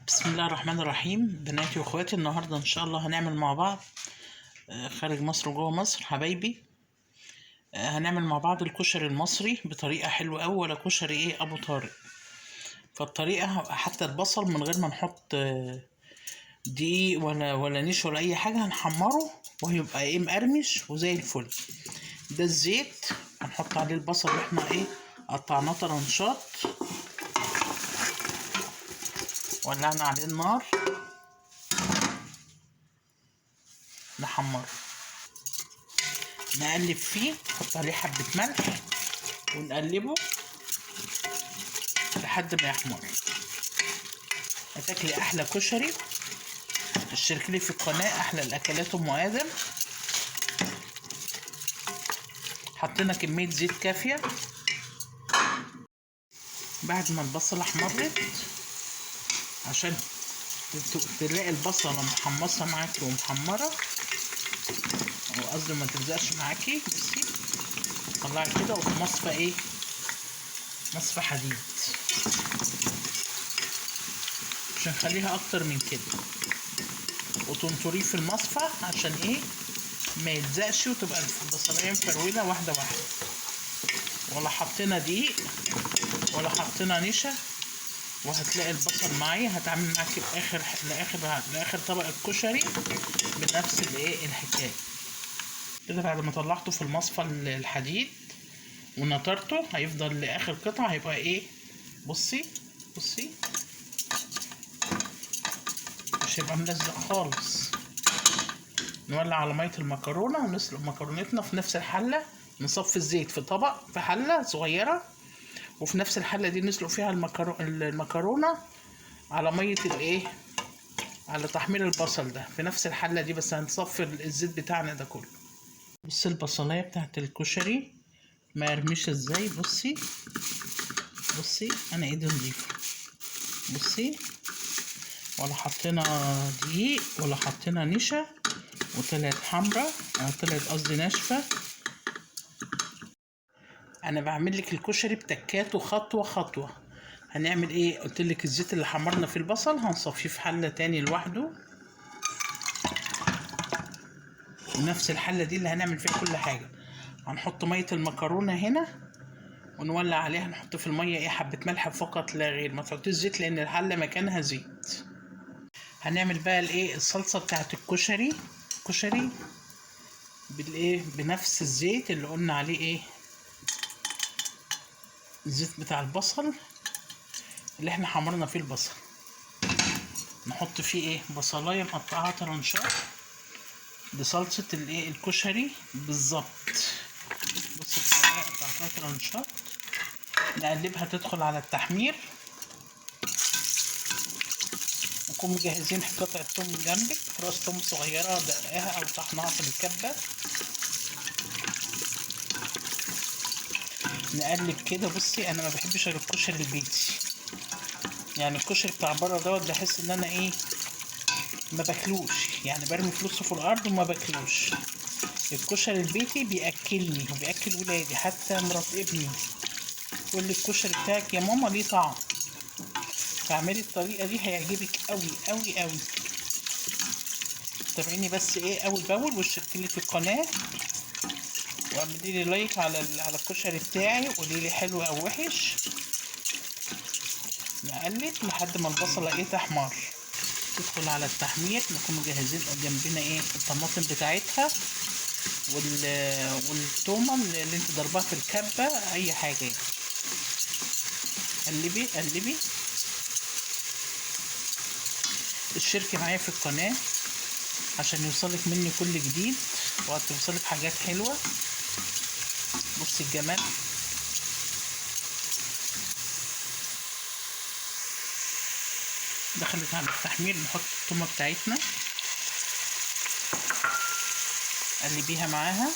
بسم الله الرحمن الرحيم. بناتي واخواتي، النهارده ان شاء الله هنعمل مع بعض خارج مصر وجوه مصر حبايبي. هنعمل مع بعض الكشري المصري بطريقة حلوة قوي، ولا كشري ايه ابو طارق. فالطريقه حتى البصل من غير ما نحط دقيق ولا نشا ولا اي حاجة، هنحمره وهيبقى ايه مقرمش وزي الفل. ده الزيت هنحط عليه البصل اللي احنا ايه قطعناه طرنشات، ولعنا عليه النار نحمره، نقلب فيه، نحط عليه حبة ملح ونقلبه لحد ما يحمر. هتاكلي احلى كشري. اشتركي لي في القناة، احلى الاكلات ام ادم. حطينا كمية زيت كافية. بعد ما البصلة احمرت، عشان تلاقي البصلة محمصة معاكي ومحمرة، وقصدي ما تلزقش معاكي. بصي طلعي كده، وفي مصفى ايه، مصفى حديد، مش هنخليها اكتر من كده، وتنطريه في المصفى عشان ايه ما يلزقش، وتبقى البصلايه مفروله واحدة واحدة. ولا حطينا دقيق ولا حطينا نشا، وهتلاقي البصل معايا هتعمل معاكي لاخر طبق الكشري بنفس الايه الحكاية كده. بعد ما طلعته في المصفى الحديد ونطرته، هيفضل لاخر قطعه، هيبقى ايه، بصي بصي مش هيبقى ملزق خالص. نولع على مية المكرونه ونسلق مكرونتنا في نفس الحلة. نصفي الزيت في طبق، في حله صغيرة، وفي نفس الحلة دي نسلق فيها المكرونه على مية الايه، على تحمير البصل ده في نفس الحلة دي، بس هنصفي الزيت بتاعنا ده كله. بصي البصلايه بتاعت الكشري مقرمشه ازاي. بصي بصي انا ايدي نضيفه، بصي ولا حطينا دقيق ولا حطينا نشا، وطلعت حمرا، طلعت قصدي ناشفة. انا بعمل لك الكشري بتكاته خطوة خطوة. هنعمل ايه؟ قلت لك الزيت اللي حمرنا في البصل هنصفيه في حله تاني لوحده، ونفس الحلة دي اللي هنعمل فيها كل حاجة. هنحط مية المكرونه هنا ونولع عليها، نحط في المية ايه حبه ملح فقط لا غير، ما تحطيش زيت لان الحلة مكانها زيت. هنعمل بقى الايه الصلصه بتاعت الكشري، كشري بالايه بنفس الزيت اللي قلنا عليه ايه، الزيت بتاع البصل اللي احنا حمرنا فيه البصل. نحط فيه ايه بصلايه مقطعه طرنشات، دي صلصه الايه الكشري بالظبط. بص البصلايه قطعتها طرنشات، نقلبها تدخل على التحمير. نكون مجهزين قطعه توم جنبك، راس توم صغيرة دقاها او طحناها في الكبه. نقلب كده. بصي انا ما بحبش غير الكشري البيتي، يعني الكشري بتاع بره دوت بحس ان انا ايه ما باكلوش، يعني برمي فلوسه في الارض وما باكلوش. الكشري البيتي بياكلني وبياكل ولادي، حتى مرات ابني تقول لي الكشري بتاعك يا ماما ليه طعم. فاعملي الطريقة دي هيعجبك قوي قوي قوي. تابعيني بس ايه اول باول، واشتركي لي في القناة، واعملي لي like على الكشري بتاعي، وقولي لي حلو او وحش. نقلب لحد ما البصله ايه تحمر، تدخل على التحمير. نكون مجهزين جنبنا ايه الطماطم بتاعتها والتومه اللي انت ضربها في الكبه، اي حاجة يعني. قلبي قلبي. اشتركي معايا في القناة عشان يوصلك مني كل جديد، وهتوصلك حاجات حلوة. بصي الجمال. دخلت على التحمير، نحط التومه بتاعتنا، قلبيها معاها.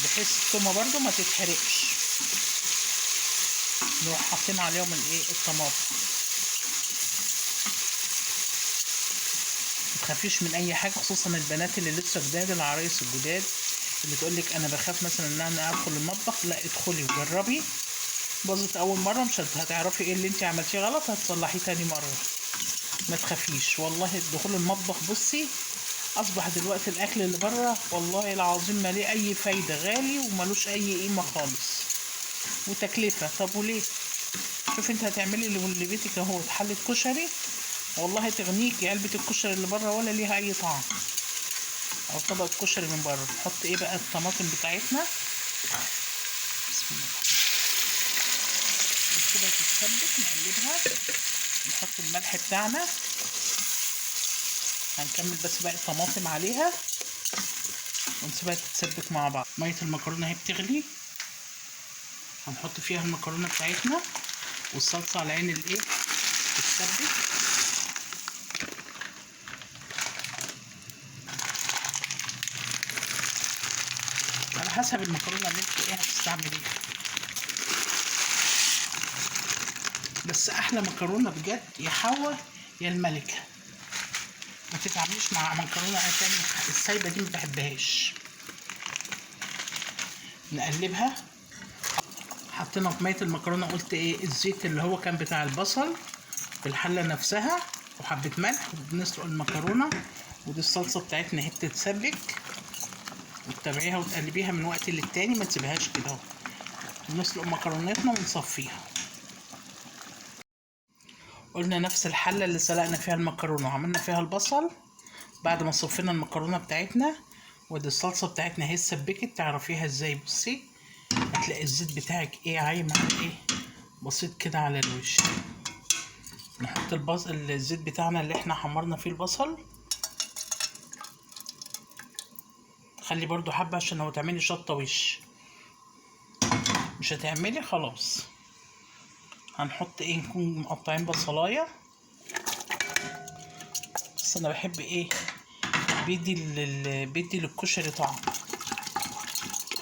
بحيث التومه برضو ما تتحرقش. نروح حاطين عليهم الايه الطماطم. متخافيش من اي حاجة، خصوصا البنات اللي لسه جداد، العرايس الجداد اللي تقولك انا بخاف مثلا ان انا ادخل المطبخ. لا، ادخلي وجربي باظت اول مرة مش هتعرفي ايه اللي انت عملتيه غلط، هتصلحيه تاني مرة، ما تخافيش والله. دخول المطبخ بصي اصبح دلوقتي الاكل اللي بره والله العظيم ما ليه اي فايده، غالي وملوش اي قيمة خالص وتكلفة. طب وليه؟ شوفي انت هتعملي اللي بيتك اهو، حله كشري والله تغنيكي علبة الكشري اللي بره ولا ليها اي طعم، او طبق الكشري من بره. نحط ايه بقى؟ الطماطم بتاعتنا، بسم الله الرحمن الرحيم، كده تتسبك، نقلبها، نحط الملح بتاعنا، هنكمل بس باقي الطماطم عليها ونسيبها تتسبك مع بعض. مية المكرونه اهي بتغلي، هنحط فيها المكرونه بتاعتنا والصلصه على عين الايه تتسبك. على حسب المكرونه اللي انت ايه هتستعمليها، بس احلى مكرونه بجد يا حوا يا الملكة، ما تتعامليش مع مكرونه تاني، السايبه دي ما بحبهاش. نقلبها. حطينا في مية المكرونه قلت ايه الزيت اللي هو كان بتاع البصل في الحلة نفسها، وحبه ملح، وبنسلق المكرونه. ودي الصلصه بتاعتنا اهي بتتسبك، وتتابعيها وتقلبيها من وقت للتاني، ما تسيبهاش كده اهو. نسلق مكرونتنا ونصفيها. قلنا نفس الحلة اللي سلقنا فيها المكرونه وعملنا فيها البصل بعد ما صفينا المكرونه بتاعتنا، ودي الصلصه بتاعتنا اهي اتسبكت. تعرفيها ازاي؟ بصي هتلاقي الزيت بتاعك ايه عايم على ايه بسيط كده على الوش. نحط الزيت بتاعنا اللي احنا حمرنا فيه البصل، خلي برضو حبة عشان لو تعملي شطة وش، مش هتعملي خلاص. هنحط ايه؟ نكون مقطعين بصلاية، بس انا بحب ايه بيدي للكشري طعم.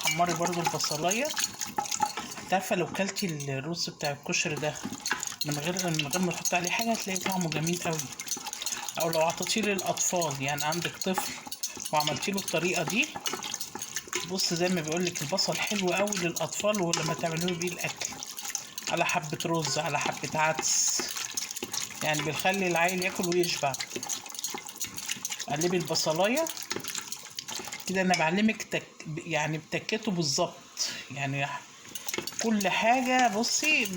حمري برضو البصلاية. انت عارفة لو كلتي الرز بتاع الكشري ده من غير ما تحطي عليه حاجة هتلاقي طعمه جميل قوي. او لو عطيتيه للاطفال، يعني عندك طفل وعملتي له الطريقة دي، بص زي ما بيقولك البصل حلو قوي للاطفال، ولما تعملوا بيه الاكل على حبه رز على حبه عدس، يعني بيخلي العيل ياكل ويشبع. قلبي البصلايه كده، انا بعلمك يعني بتكته بالظبط، يعني كل حاجة بصي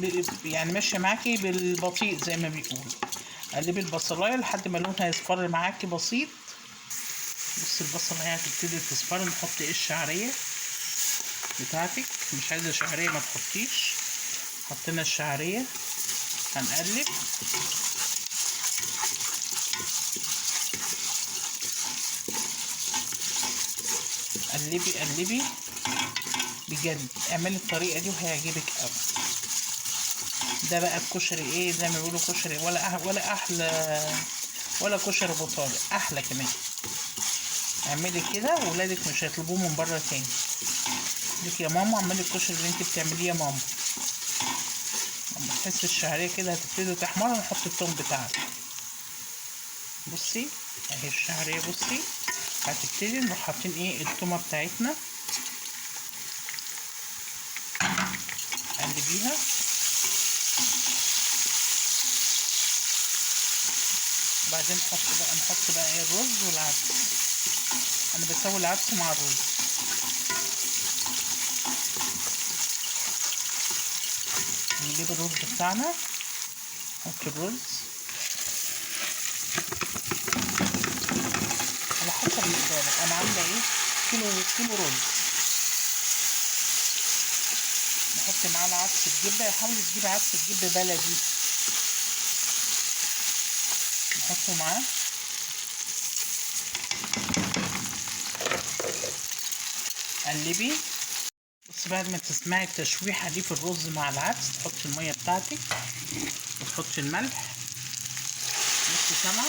يعني ماشية معاكي بالبطيء زي ما بيقولوا. قلبي البصلايه لحد ما لونها يصفر معاكي بسيط. بصي البصله هي هتبتدي تصفر. نحط ايه الشعرية بتاعتك، مش عايزه شعرية ما تحطيش. حطينا الشعرية، هنقلب. قلبي قلبي بجد، اعملي الطريقة دي وهيعجبك قوي. ده بقى الكشري ايه زي ما بيقولوا كشري ولا احلى، ولا كشري ابو طارق احلى كمان. اعملي كده ولادك مش هيطلبوه من بره تاني. لك يا ماما اعملي الكشري اللي انت بتعمليه يا ماما. لما تحس الشعرية كده هتبتدي تحمر نحط التوم بتاعنا. بصي اهي الشعرية، بصي هتبتدي نروح حاطين ايه التومه بتاعتنا، قلبيها. وبعدين نحط بقى ايه الرز والعدس. انا بسوي العدس مع الرز. نجيب الرز بتاعنا، نحط الرز على حسب مقدارك. انا عامله ايه كيلو رز، نحط معاه العدس بجبه. حاولي تجيبي عدس بجبه بلدي، نحطه معاه. قلبي. بصي بعد ما تسمعي التشويحه دي في الرز مع العدس، تحطي المية بتاعتك وتحطي الملح نص سمعه.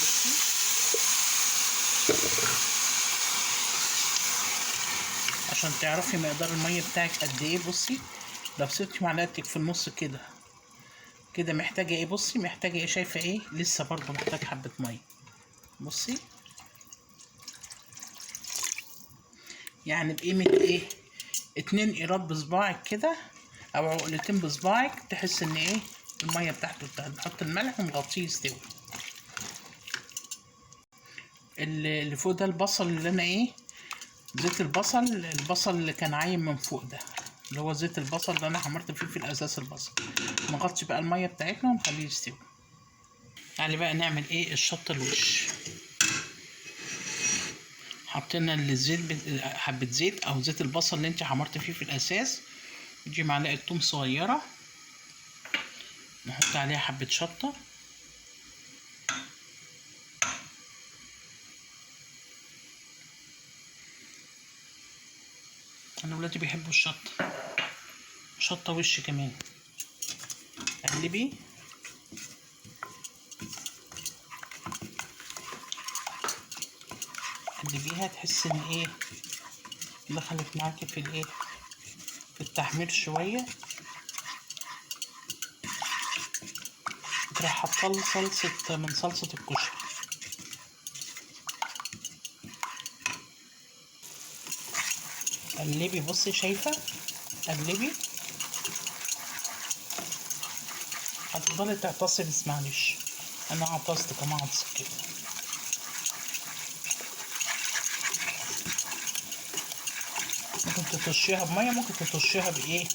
بصي عشان تعرفي مقدار المية بتاعك قد ايه. بصي لو سبتي معلقتك في النص كده كده محتاجه ايه؟ بصي محتاجه ايه؟ شايفه ايه؟ لسه برضو محتاج حبه مية. بصي يعني بقيمة ايه؟ 2 قيراط بصباعك كده او عقلتين بصباعك، تحس ان ايه المية بتاعته بتاعت. نحط الملح ونغطيه يستوي. اللي فوق ده البصل اللي انا ايه، زيت البصل، البصل اللي كان عايم من فوق ده اللي هو زيت البصل اللي انا حمرت فيه في الاساس البصل. نغطي بقى المية بتاعتنا ونخليه يستوي. تعالي بقى نعمل ايه الشطه الوش. حطينا الزيت حبه زيت او زيت البصل اللي انت حمرت فيه في الاساس، ودي معلقه توم صغيرة، نحط عليها حبه شطه، انا ولادي بيحبوا الشطه، شطه وش كمان. قلبي قلبيها، تحس ان ايه دخلت معاكي في الايه في التحمير شوية. تروح حاطه صلصه من صلصه الكشري. قلبي، بصي شايفه، قلبي. هتفضلي تعطسي بس معلش انا عطست كمان عطس كده. ممكن تطشيها بميه، ممكن تطشيها بايه،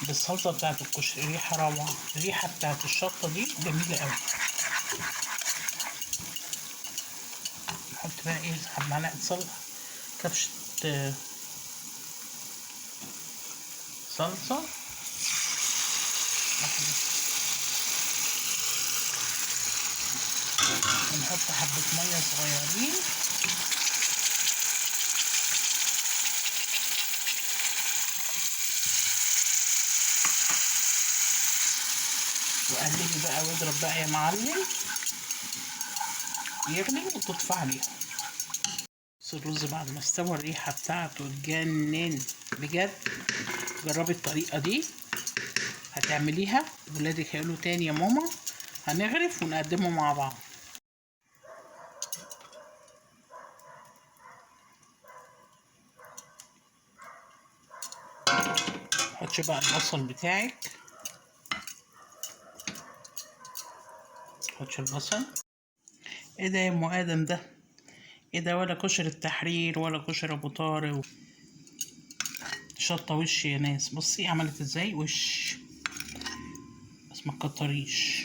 بالصلصه بتاعت الكشري. ريحه روعه، الريحة بتاعت الشطه دي جميلة قوي. نحط بقى ايه معلقه صلصه، كبشة صلصه واحدة، ونحط حبه مية صغيرين. وقلبي بقى واضرب بقى يا معلم، يغلي وتطفى عليها. بص الرز بعد ما استوى الريحة بتاعته تجنن بجد. جربي الطريقة دي، هتعمليها ولادك هيقولوا تاني يا ماما. هنغرف ونقدمه مع بعض. حطي بقى البصل بتاعك، حطي البصل. ايه ده يا ام ادم ده؟ ايه ده؟ ولا كشري التحرير ولا كشري ابو طارق. شطه وش يا ناس، بصي عملت ازاي وش، بس ما تكتريش.